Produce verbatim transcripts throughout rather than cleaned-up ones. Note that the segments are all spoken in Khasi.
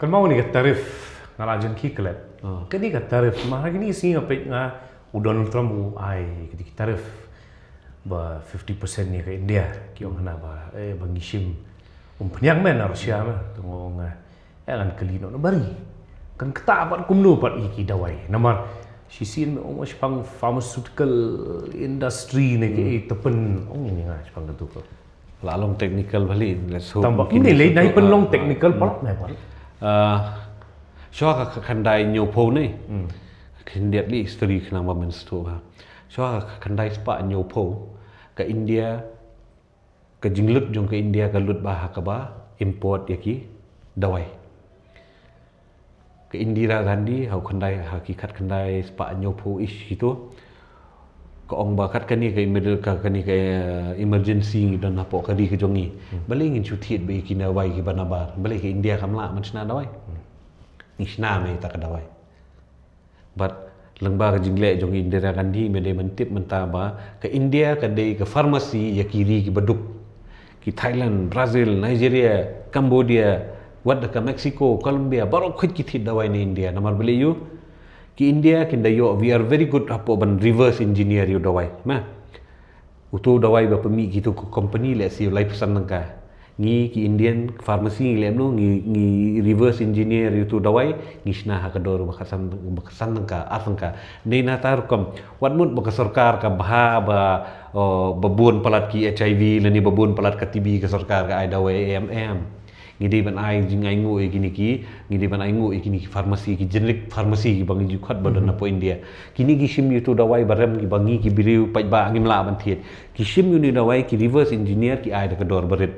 Tang ma kane ka tariff nga la jan ki klet. Kane ka tariff ma ha kine ki sngi nga peit nga u Donald Trump u ai kine ki tariff ba fifty percent ïa ka India, ki ong hana ba eh ba ngi shim. Um pynïang mynta na Russia mynta, te nga ong eh ngan kylli noh na bari kan kata pat kumno pat ïa ki dawai. Namar shisien me ong shaphang pharmaceutical industry ne ki eh te pyn ong ïa nga shaphang katu ka. La long technical bha lei, let's hope. Tang ba kine lei nai pynlong technical palat me palat. Shuwa ka khyndai hynñiewphew ne. Khyndiat lei history khnang ba men sngewthuh bha. Shuwa ka khyndai spah hynñiewphew ka India ka jinglut jong ka India ka lut bha ha kaba import ïa ki dawai. Ka Indira Gandhi ha u khyndai, ha ki khatkhyndai spah hynñiewphew ish kito. Ka ong ba kat kane ka emer-, ka kane ka eh, emergency ngi don hapoh ka ri ka jong ngi. Balei ngin shu thied ba ïa ki dawai kiba nabar. Balei ka India kam lah ban shna dawai. Ngi shna me ïa ta ka dawai. Bad lyngba ka jingleh jong Indira Gandhi me dei ban tip mynta ba ka India ka dei ka pharmacy ïa ki ri kiba duk. Ki Thailand, Brazil, Nigeria, Cambodia, wat da ka Mexico, Colombia, baroh khoit ki thied dawai na India. Namar balei ïoh ki India kin da ïoh, we are very good hapoh ban reverse engineer ïa u dawai. Ma utu u dawai ba pynmih kitu ki company leh siew laiphew san tyngka. Ngi ki Indian pharmacy ngi leh mano, ngi, ngi reverse engineer ïa utu u dawai, ngi shna ha ka dor ba khatsan, ba khatsan tyngka, ar tyngka. Dei na ta rukom, wat mut ba ka sorkar ka bha ba, oh, ba bun palat ki H I V lane ba bun palat ka T B ka sorkar ka ai dawai em em. Ngi dei ban ai jingainguh ïa kine ki, ngi dei ban ainguh ïa kine ki pharmacy, ki generic pharmacy kiba ngi ju khot ba don hapoh India. Kine ki shim ïa utu u dawai ba rem kiba ngi ki briew paidbah ngim lah ban thied. Ki shim ïa une u dawai ki reverse engineer ki ai da ka dor ba rit.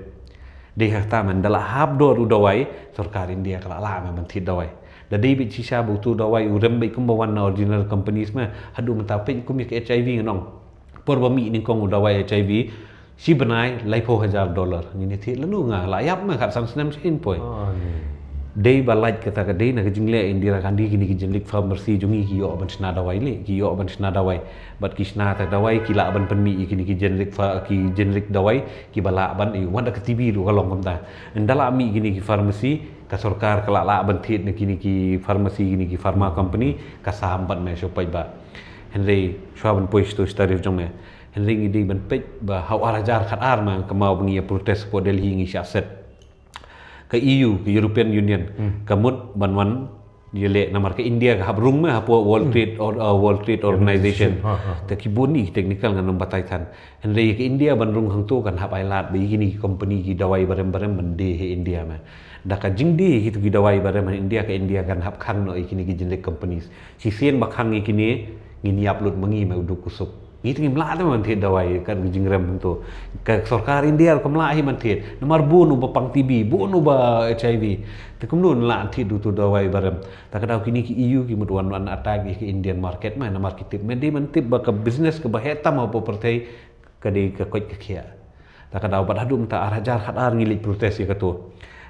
Dei ha kata mynta da la hap dor u dawai, sorkar India ka la lah me ban thied dawai. Da dei beit shisha ba utu u dawai u rem beit kumba wan na original companies me, haduh mynta peit kum ïa ka H I V ngan ong. Por ba mih nyngkong u dawai H I V shi bnai laiphew hajar dollar. Ngin ïa thied lano, nga la ïap me khatsan snem shisien poi. Dei ba lait kata ka dei na ka jingleh Indira Gandhi kine ki generic pharmacy jong ngi ki ïoh ban shna dawai lei, ki ïoh ban shna dawai. Bad ki shna ta dawai ki lah ban pynmih ïa kine ki generic pha-, ki generic dawai kiba lah ban ïoh wat da ka T B ruh ka long kumta. Ynda la mih kine ki pharmacy ka sorkar ka lah lah ban thied na kine ki pharmacy, kine ki pharma company, ka sam bad me shu paidbah. Hynrei shuwa ban poi sha utu u tariff jong me. Hynrei ngi dei ban peit ba ha u ar hajar khatar ma kynmaw ba ngi ïa protest hapoh Delhi ngi shah set. Ka E U, ka European Union, ka mut ban wan ïaleh namar ka India ka hap rung me hapoh World Trade or, uh, World Trade Organization. Te ki bun i technical ngan ym batai than. Hynrei ka India ban rung hangto kan hap ai lad ba ïa kine ki company ki dawai ba rem ba rem ban die ha India me. Da ka jingdie kitu ki dawai ba rem ha India, ka India kan hap khang noh ïa kine ki generic companies. Shisien ba khang ïa kine ngin ïap lut ma ngi me u duk u suk. Ngi te ngim lah te ban thied dawai kat ka jingrem hangto. Ka sorkar India ruh kam lah hi ban thied. Namar bun uba pang T B, bun uba H I V. Te kumno ngi lah thied utu u dawai ba rem. Ta ka daw kine ki E U ki mut wan wan attack ïa ka Indian market me, namar ki tip me dei ban tip ba ka business kaba heh tam hapoh pyrthei ka dei ka koit ka khiah. Ta ka daw bad haduh mynta ar hajar khatar ngi leit protest ïa katu.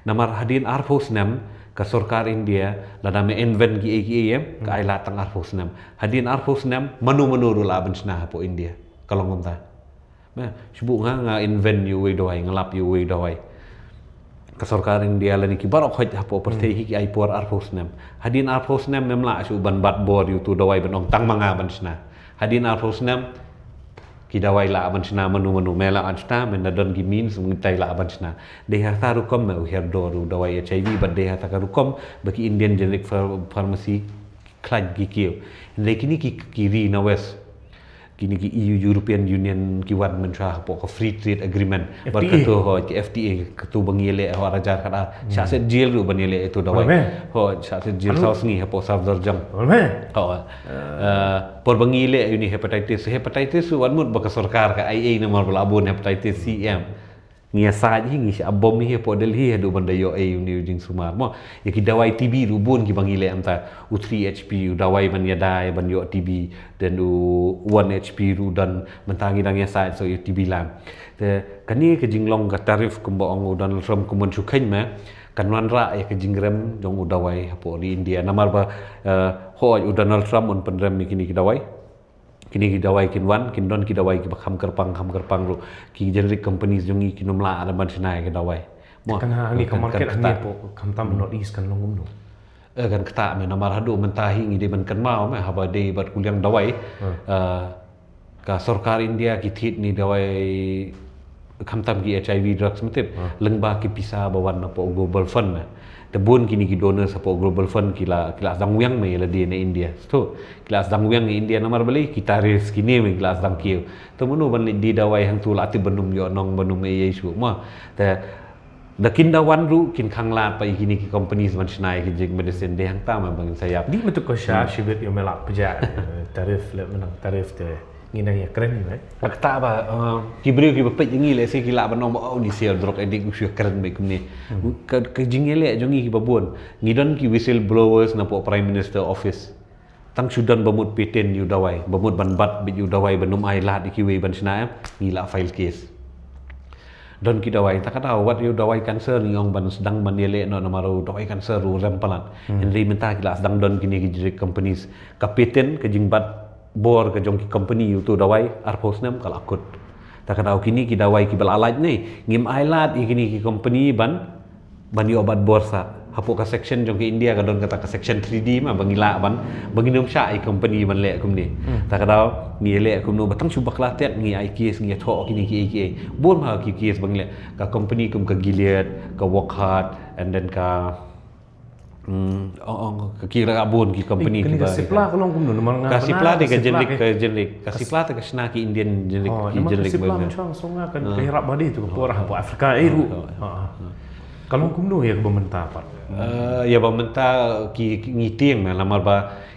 Namar hadien arphew snem ka sorkar India lada me invent kiei kiei em, ka ai lad tang arphew snem. Hadien arphew snem mano mano ruh lah ban shna hapoh India. Ka long kumta. Me, shu buh nga, nga invent ïa uwei u dawai, nga lap ïa uwei u dawai. Ka sorkar India lane ki baroh khoit hapoh pyrthei hi ki ai por arphew snem. Hadien arphew snem mem lah shuh ban bat bor ïa utu u dawai ban ong tang ma nga ban shna. Hadien arphew snem ki dawai lah ban shna mano mano, me lah ban shna, men da don ki means, ngi tai lah ban shna. Dei ha kata rukom me u hiar dor u dawai H I V, bad dei ha kata ka rukom ba ki Indian generic phar-, pharmacy khlaiñ ki kiew. Hynrei kine ki, ki ri na West, kine ki E U, European Union ki wan mynshwa hapoh ka Free Trade Agreement. Bad katu ho, ki F T A, katu ba ngi ïaleh ho ar hajar khatar. Shah set jel ruh ban ïaleh ïa utu u dawai. Ho, shah set jel saw sngi hapoh Safdarjung. Ho. Eh, por ba ngi ïaleh ïa une hepatitis, hepatitis ruh wat mut ba ka sorkar ka ai ei namar ba la bun hepatitis C em. Ngi ïasaid hi, ngi shah bom hi hapoh Delhi haduh ban da ïoh ei une u jingsumar mo. Ïa ki dawai T B ruh bun kiba ngi leh mynta. U three H P, u dawai ban ïada ïa ban ïoh T B, then u one H P ruh don, mynta ngi dang ïasaid sa ïa u T B lang. Te kane ka jinglong ka tariff kumba ong u Donald Trump kumban shu kheiñ me, kan wanrah ïa ka jingrem jong u dawai hapoh ri India. Namar ba, eh, hooid u Donald Trump un pynrem ïa kine ki dawai. Kine ki dawai kin wan, kin don ki dawai kiba kham kyrpang, kham kyrpang ruh. Ki generic companies jong ngi kin ym lah ban shna ïa ki dawai. Kan ha ni ka market kan, kan kata. Khamtam North East kan long kumno? Eh, kan kata me namar haduh mynta hi ngi dei ban kynmaw me haba dei bad kuliang dawai. Hmm. Eh, ka sorkar India ki thied ni dawai khamtam ki H I V drugs me tip. Hmm. Lyngba ki pisa ba wan napoh Global Fund me. Te bun kini ki donors hapoh Global Fund ki la, ki la sdang wiang me la dei na India. Sto, ki la sdang wiang India namar balei ki tariffs kini me ki la sdang kiew. Te mano ban dei dawai hangtu la tip ban ym ïoh nong ban ym ei ei shuh. Ma, te da kin da wan ruh kin khang lad pat ïa kini ki companies ban shna ïa ki jing medicine dei hangta ma bangin sa ïap. Dei mynta ka sha shibit ïa me la pjah, eh, tariff le menang tariff te ngi nang ïa kren ïa me. Kata ba, eh, ki briew ki ba peit ïa ngi le se ki lah ban ong ba, oh, ni sia drug addict u shu kren ba kumne. Hmm. Ka, ka jingïaleh jong ngi ki ba bun. Ngi don ki whistleblowers napoh Prime Minister Office. Tang shu don ba mut patent ïa u dawai, ba mut ban bat beit ïa u dawai ban ym ai lad ïa kiwei ban shna em, ngi la file case. Don ki dawai, ta ka daw wat ïa u dawai cancer ngi ong ban sdang ban ïaleh noh namar u dawai cancer u rem palat. Hmm. Hynrei mynta ki la sdang don kine ki generic companies. Ka patent ka jingbat bor ka jong ki company ïa uto u dawai arphew snem ka la kut. Ta ka daw kine ki dawai ki ba la lait ne, ngim ai lad ïa kine ki company ban ban ïoh bat bor sa. Hapoh ka section jong ka India ka don kata ka section three D ma ba ngi lah ban, ba ngin ym shah ïa company ban leh kumne. Hmm. Ta ka daw ngi leh kumno ba tang shu bakla tet ngi ai case ngi thoh kine ki, ki, ki. Bun ma ki case ba ngi leh ka company kum ka Gilead, ka Wockhardt, and then ka, hmm, ong, ong, ka kira ka bun ki company. Eh, kane ki ka ba Cipla ka long kumno, namar nga ka Cipla pernah te ka ka Cipla generic, ke. Ka generic. Ka Ka Cipla te ka shna ki Indian generic, Oh, ki namar ka generic Cipla brand. Mynshwa song nga kan Ah. ka ïarap badi tu ka por Ah. hapoh Afrika eh Ah, ruh. ah, Ah, ah. ah. Ka long kumno ïa ka ba mynta pat? Eh, ïa ba mynta ki, ki ngi tieng me namar ba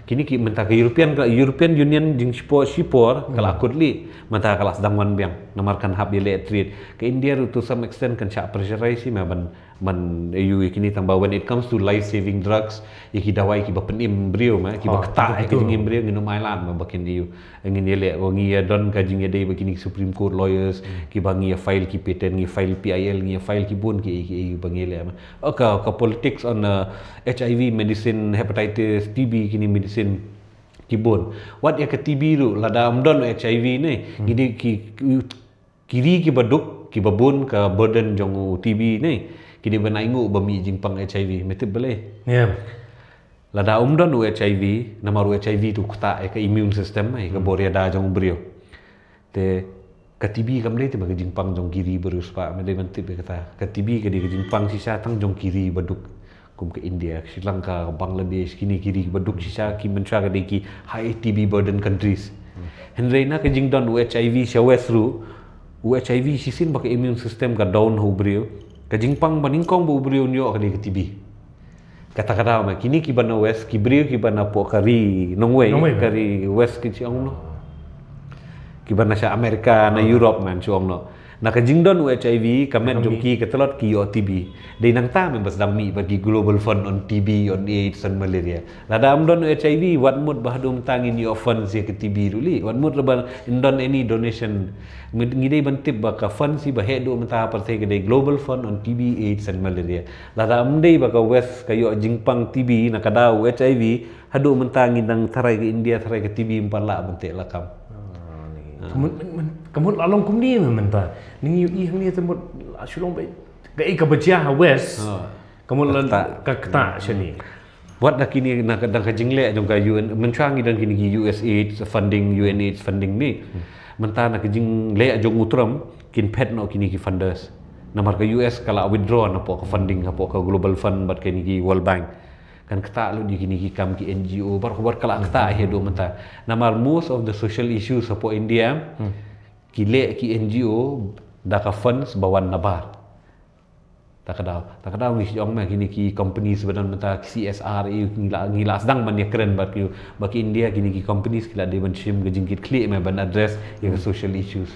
kini ki mynta ka European, ka European Union jingshipor, shipor ka la Hmm. kut li mynta ka la sdang wan biang namar kan hap ïaleh trade. Ka India ruh to some extent kan shah pressurize ïa me ban, ban ïa u ïa kini tang ba when it comes to life saving drugs ïa ki dawai ki ba pynim briew me ki ba Oh, kata betul, ïa ki betul. jingim briew ngin ym ai lad me ba kin ïa u. Ngin ïaleh, wa ngi ïa don ka jingïadei bad kini Supreme Court lawyers, Hmm. ki ba ngi ïa file ki patent, ngi file P I L, ngi ïa file ki bun ki, ki, ki ba ngi ïaleh. Oh, ka, ka politics on, uh, H I V medicine, hepatitis, T B, kini medicine ki bun. Wat ïa ka T B ruh, lada ym don H I V ne, Hmm. ngi dei ki, ki, ki ri ki ba duk, ki ba bun ka burden jong u T B ne, ki dei ban ai nguh ba mih jingpang H I V, me tip balei? Yeah. Lada ym don u H I V, namar u H I V tu kata ïa ka immune system, ïa ka Hmm. bor ïada jong u briew. Te ka T B kam dei te ma ka jingpang jong ki ri ba riewspah, me dei ban tip ïa kata. Ka T B ka dei ka jingpang shisha tang jong ki ri ba duk. Kum ka India, ka Sri Lanka, ka Bangladesh, kini ki ri ba duk shisha ki mynshwa ka dei ki high T B burden countries. Hmm. Hynrei na ka jingdon u H I V sha West ruh, u H I V shisien ba ka immune system ka down ha u briew, ka jingpang ba nyngkong ba u briew un ïoh ka dei ka T B. Kata ka daw ma, kini ki ba na West, ki briew ki ba napoh ka ri nongwei, Nongwei, ka ba? ri West ki shu ong noh. Ki ba na sha America, na Ah. Europe man shu ong noh. Na ka jingdon u H I V, ka met Ka jong mih. ki ka tlot ki ïoh T B. Dei nangta me ba sdang mih bad ki Global Fund on T B, on AIDS, on malaria. Lada ym don u H I V, wat mut ba haduh mynta ngin ïoh fund ïa ka T B ruh li. Wat mut ba ym don any donation. Ngi, ngi dei ban tip ba ka fund shi ba heh duh mynta ha pyrthei ka dei Global Fund on T B, AIDS and Malaria. Lada ym dei ba ka West ka ïoh jingpang T B na ka daw u H I V, haduh mynta ngi dang tharai ka India, tharai ka T B ym pat lah ban teh lakam. Ah, ni. Ah. Ka mut, mut, mut, ka mut la long kumne mynta. Ni ngi ïohi hangne te mut la shu long ba kaei kaba jia ha West. Ah. Ka mut la Kata. ka kata shane. Wat da kini na ka, da ka jingleh jong ka U N, mynshwa ngi don kini ki U S A I D funding, U N A I D funding ni. Hmm. Mynta na ka jingleh jong u Trump, kin phet noh kini ki funders. Namar ka U S ka la withdraw napoh ka funding, hapoh ka Global Fund bad kini ki World Bank. Kan kata lut ïa kini ki kam ki N G O, baroh baroh ka la kata haduh mynta. Namar most of the social issues hapoh India, Hmm. ki leh ki N G O da ka funds ba wan na bar. Ta ka daw, ta ka daw ngi shu ong ma kini ki companies ba don mynta ki C S R, eh, ngi la, ngi la sdang ban ïakren bad ki, ba ki India kini ki companies ki la dei ban shim ka jingkitkhlieh ma ban address ïa ka Hmm. social issues.